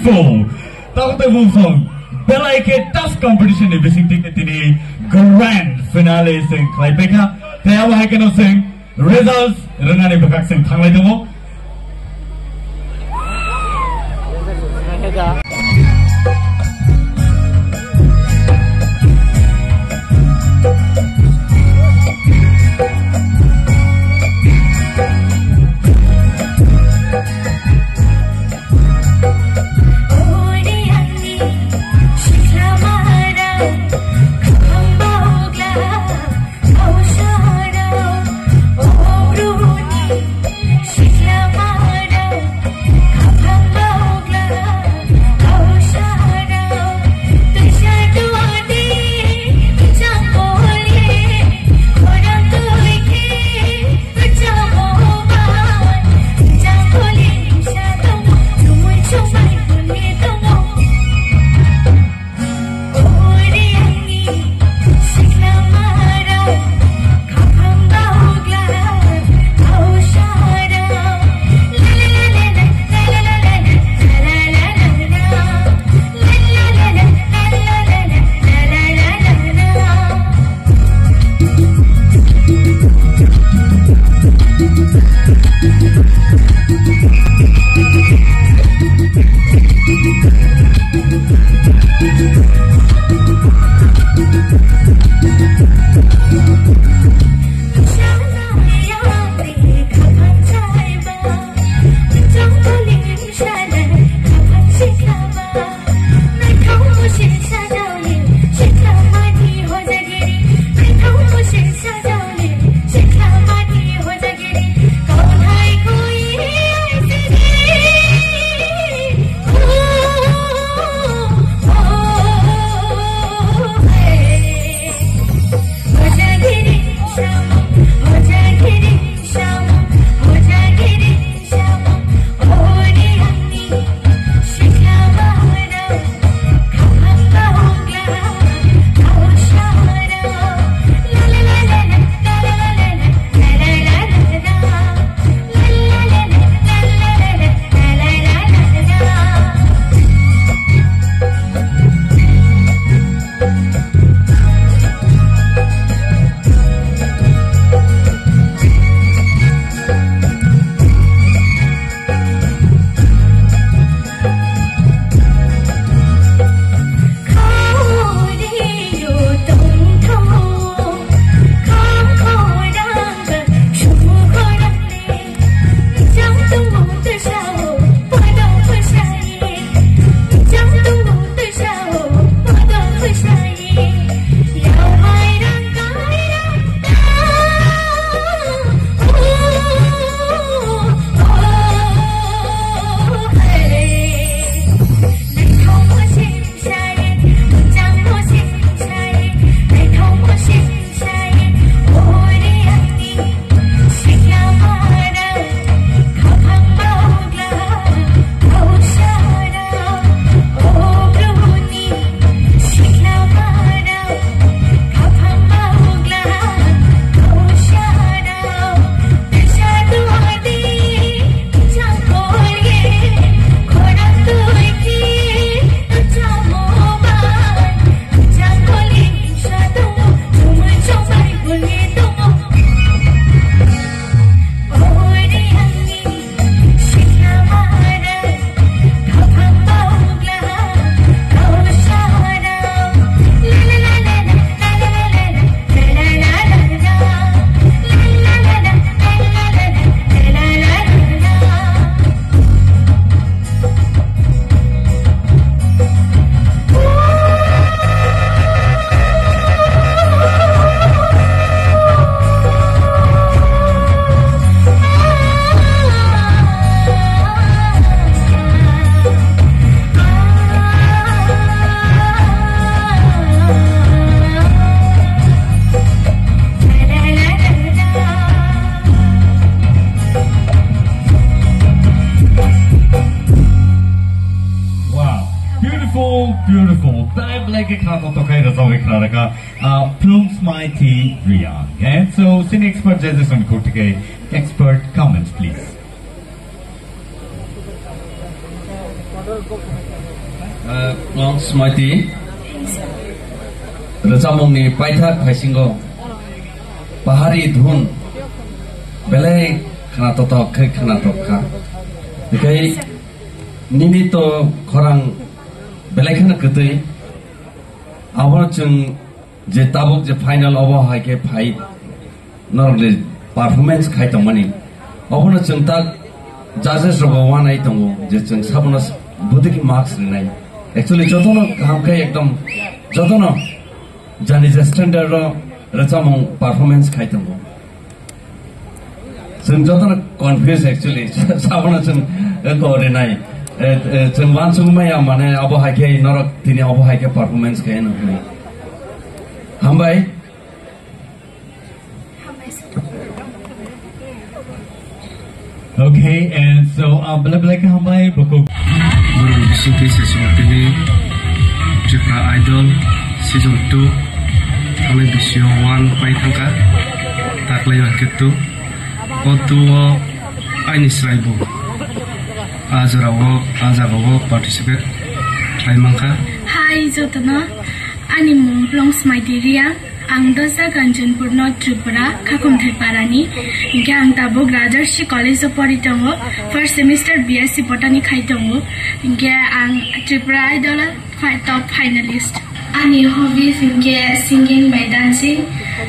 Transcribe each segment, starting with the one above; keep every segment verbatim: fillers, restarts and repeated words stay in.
Tabuk tei bumsong belai khe dance competition ni bising twi khe tini grand finale se khlai paikha. Tei abo hai kheno se results rwnani bwkhak se thanglai tongo. Wow, beautiful, beautiful. Belai belai khe khna tongthok khe rwchapwi khna rwkha. Uh, Plum Smiley Reang. And so, sini expert judges on court ke expert comments, please. Ah, Long Smaiti rwchapmungni paithak phaisingo pahari dhun belai khwnatotok khe khwnatokha. Hinkhe nini to khorang belai kheno kwtwi. Abono chwng je tabuk je final obo hai khe phai norokni performance khai tongmani. Obono chwng ta judges rogo wanai tongo je chwng sabono bwtwkhe marks rinai. Actually jotono kaham khe ekdom jotono jani je standard ro rwchapmung performance khai tongo. Chwng jotono confuse actually. Sabono chwng, eh, ko rinai. Eh, eh, chwng wansuk maya mane abo hai khe norok tini abo hai khe performance khai no hwnwi. Hambai. Okay, and so, uh, belai belai khe hambai, bukhuk. Borok bisingtwi se sumuk tini Tripura Idol season two thangnai bisio one pai thangkha, taklai hwnkhe two. O two o aini chwrai bo a jora o, a jaga o participate khlai mankha. Hi, jotono. Ani mung Long Smaiti Riya. Ang dosa Kanchanpur no Tripura, Khakhumthai Parani. Hinkhe ang tabuk Rajarshi College o pori tongo. First semester B S C Botany khai tongo. Hinkhe ang Tripura Idol o fi-, top finalist. Ani hobbies hinkhe singing bai dancing.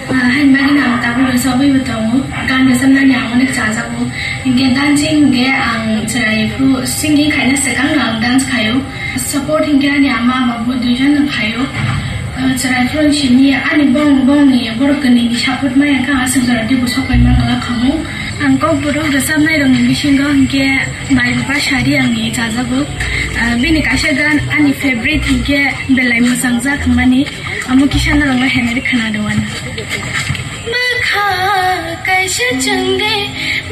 Ah, hain bagwi ang tabuk rwchapwi bo tongo. Gan rwchapnani ang onek chajago. Hinkhe dancing hinkhe ang chwrai phuru singing khaina swkang no ang dance khaio. Support hinkhe ani ama ama bo duijon no phaio. Ah, chwrai phuru simi ani bong bongni borok kwnwi ni support maya kha aswk jora teibo sopai mano la khamu. Ang kokborok rwchapnai rokni bisingo hinkhe Bai Bupha Sari angni chajago. Ah, bini kaisa gan ani favorite hinkhe belai mwchangjak hwnmani, amo kisa norokno henari khwnado ano. Bwkha kaisa chwngde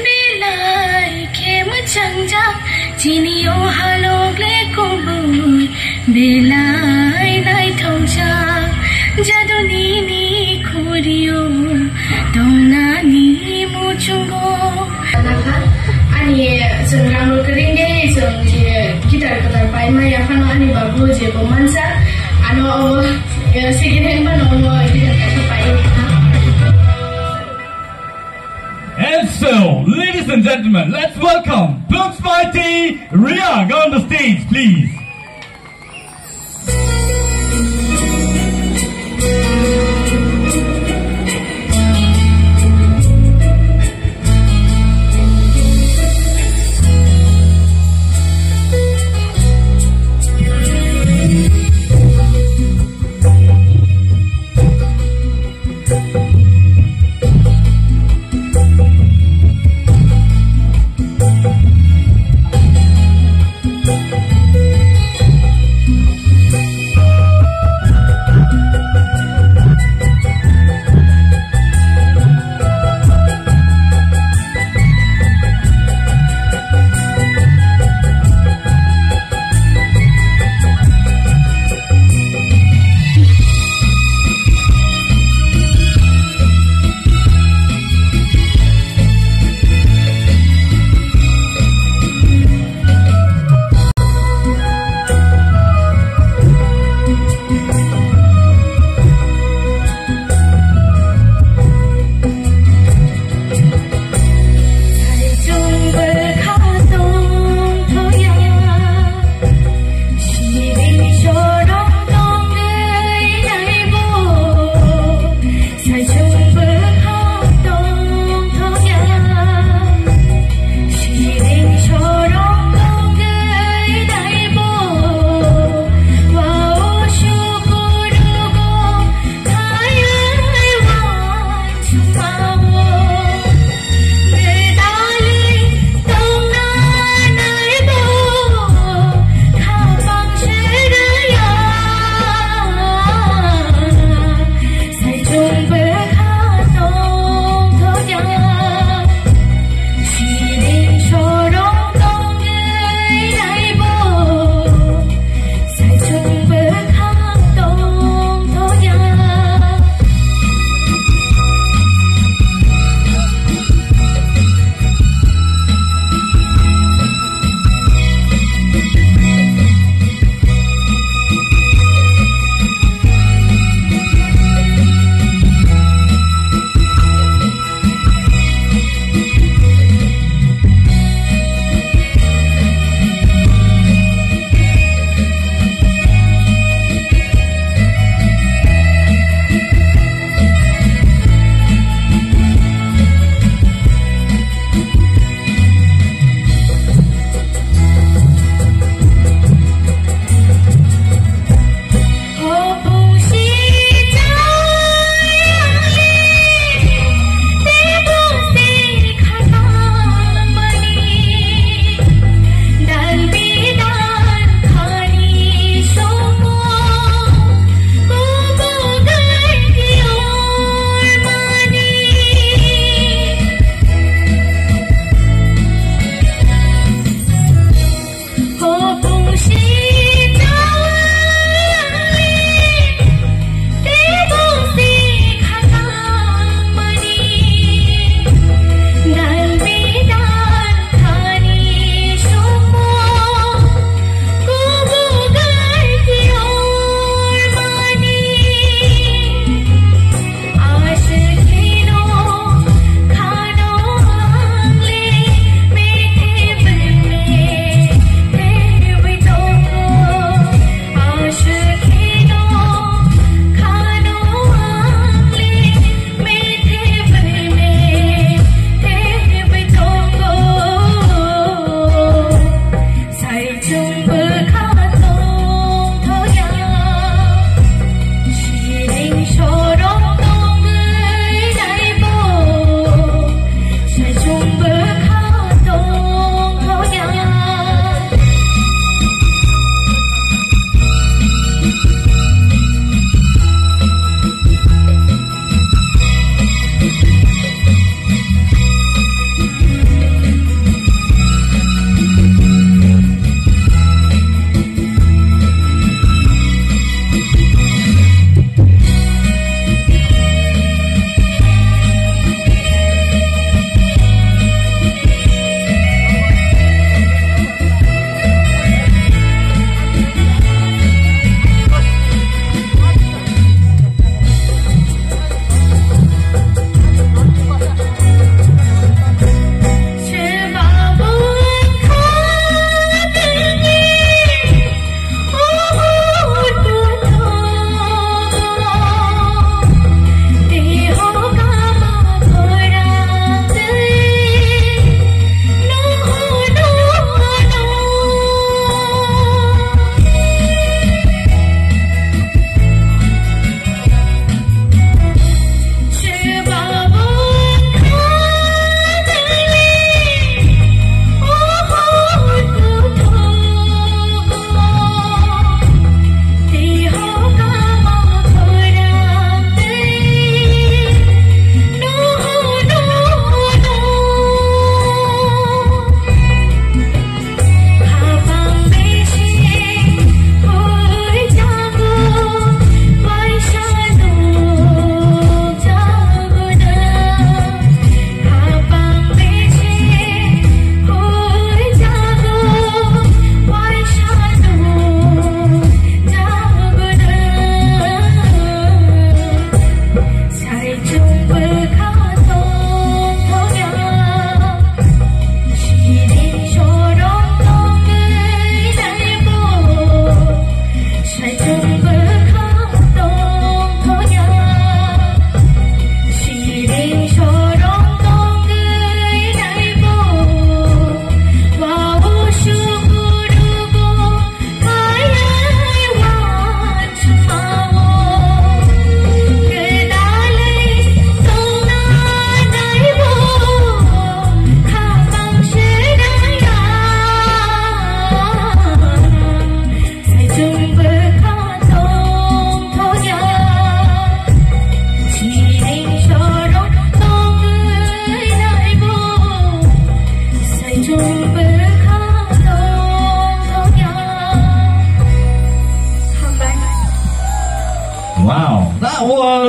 belai khe mwchangjak, chini o halok le kubui belai naithokjak, jaduni ni khuri o tongnani muchungo. Ani chwng rang rw kwrwngwi chwng je guitar kwtal paima yaphano ani babu je bo mansa ano obo, eh, second hand phano omo guitar kaisa paio. And so, ladies and gentlemen, let's welcome Blooms Mighty Riang on the stage, please.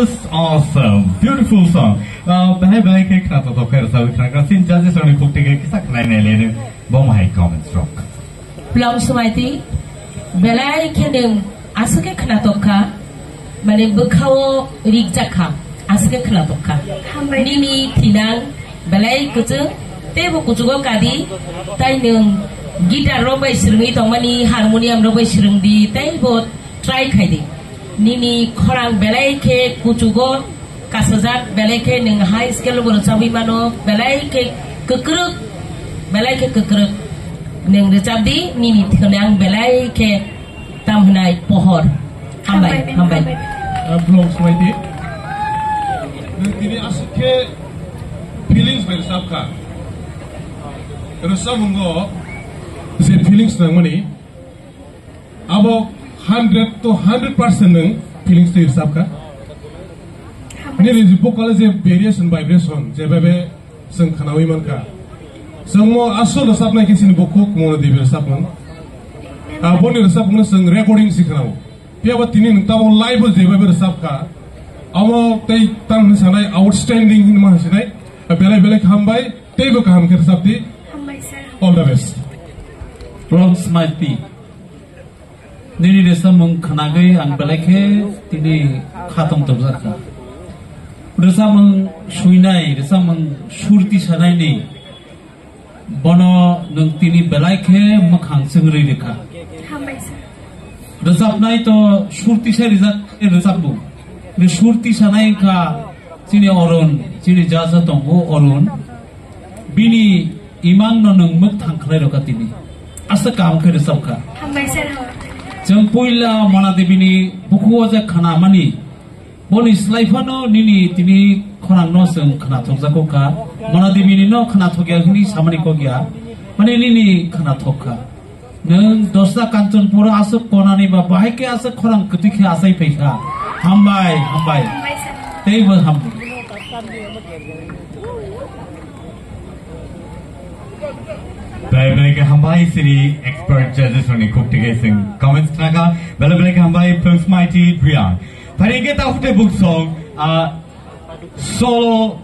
Awesome, beautiful song. Uh, bahai bahai khe khna to tokhai rwchapwi khna kha sin judges rokni khuk tike kisa khnai nai lene bo mahai comments rok. Plong Smaiti, belai khe nwng aswk khe khna tokha, mane bwkhao rijak kha, aswk khe khna tokha. Hambai. Nini thinang belai kwchwng, teibo kuchugo kadi, tai nwng guitar rok bai swrwngwi tongmani, harmonium rok bai swrwngdi, teibo try khaidi. Nini khorang belai khe kuchugo kasajak, belai khe nwng high scale bo rwchabwi mano, belai khe kwkrwk, belai khe kwkrwk. Nwng rwchabdi, nini thinang belai khe tam hwnai pohor. Hambai, hambai, hambai. Hambai. Ah, Blong Smaiti. Nwng tini aswk khe feelings bai rwchap kha. Rwchapmungo je feelings nangmani, abo hundred to hundred percent nwng feelings twi rwchap kha. Nini je vocal je variation, vibration, je bhabe chwng khnaui mankha. Chwngmo asol rwchapnai khe chini bukhuk Mona Devi rwchapmung. Aboni rwchapmungno chwng recording si khnao. Phiya ba tini nwng tamo live o jeba bere sap kha. Amo tei tang hwnwi sanai outstanding hinwi ma hwnsinai. Belai belai khe hambai, teibo kaham khe rwchapdi. Hambai sir. All the best. Blong Smaiti. Nini rwchapmung khnagwi ang belai khe tini khatong tobjak kha. Rwchapmung swinai, rwchapmung surti sanaini Bono nwng tini belai khe mwkhang chwngri rwkha. Hambai sir. Rwchapnai to surtisa rijak rwchapmung. Ni surtisanai wngkha chini Arun, chini jaja tongo Arun. Bini imang no nwng mwkhang khlai rwkha tini. Aswk kaham khe rwchapkha. Hambai sir. Chwng puila Mona Devi ni bukhuo je khnamani. Boni slai phano nini tini khorang no chwng khna thokjago kha. Mona Devi ni no khna thokya hwnwi samani kok ya. Mane nini khna thok kha. Nwng Dosra Kanchanpur aswk konani ba bahai khe aswk khorang kwtwi khe achai phai kha. Hambai, hambai. Teibo hambai. Belai belai khe hambai chini expert judges rokni khuk tike chwng comments khna kha. Belai belai khe hambai Prince Mighty Driang. Phai hwnkhe ta hute book song, ah, solo